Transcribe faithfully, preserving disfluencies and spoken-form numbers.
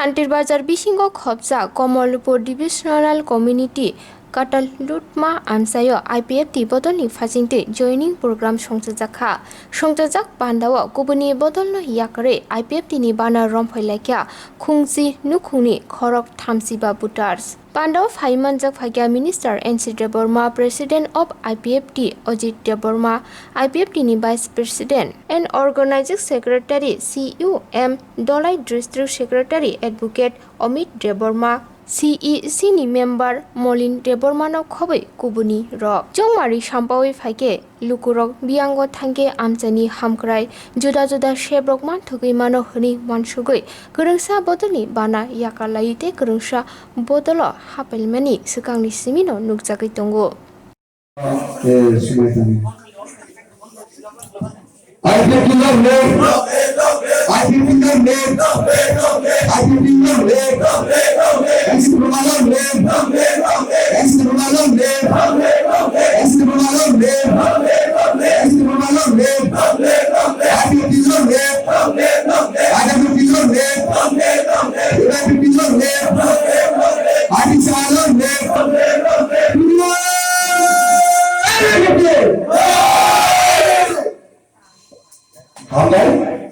Kantir Bazar bisingo khopjak Komolpur Divisional Community Katalutma amchaio I P F T bodolni phasingtwi joining program songchajakha. Songchajak pandao kubuni bodolno yakarwi I P F T ni bana romphai laikha Khungchi nukhungni khorok thamsiba voters. Pandao phaimanjak phaikha Minister N C Debbarma, President of I P F T Ajit Debbarma, I P F T ni Vice President and Organizing Secretary C U M Dolai, District Secretary Advocate Amit Debbarma, C E C ni member Molin Debbarmano khobwi kubuni rok. Chongmari sampawi phaikhe lukurok biyango thangkhe amchaini hamkrai juda juda sebrok manthogwi mano hwnwi wansugwi kwrwngsa bodolni bana yakarlaiwi tei kwrwngsa bodolo hapelmani swkangni simino nukjagwi tongo. Eh, sumai tani. I P F T long live! I P F T long live! I P F T long live! N C Debbarma long live! N C Debbarma long live! N C Debbarma long live! N C Debbarma long live! I P F T long live! I P F T long live! I P F T long live! I P F T long live! Hambai.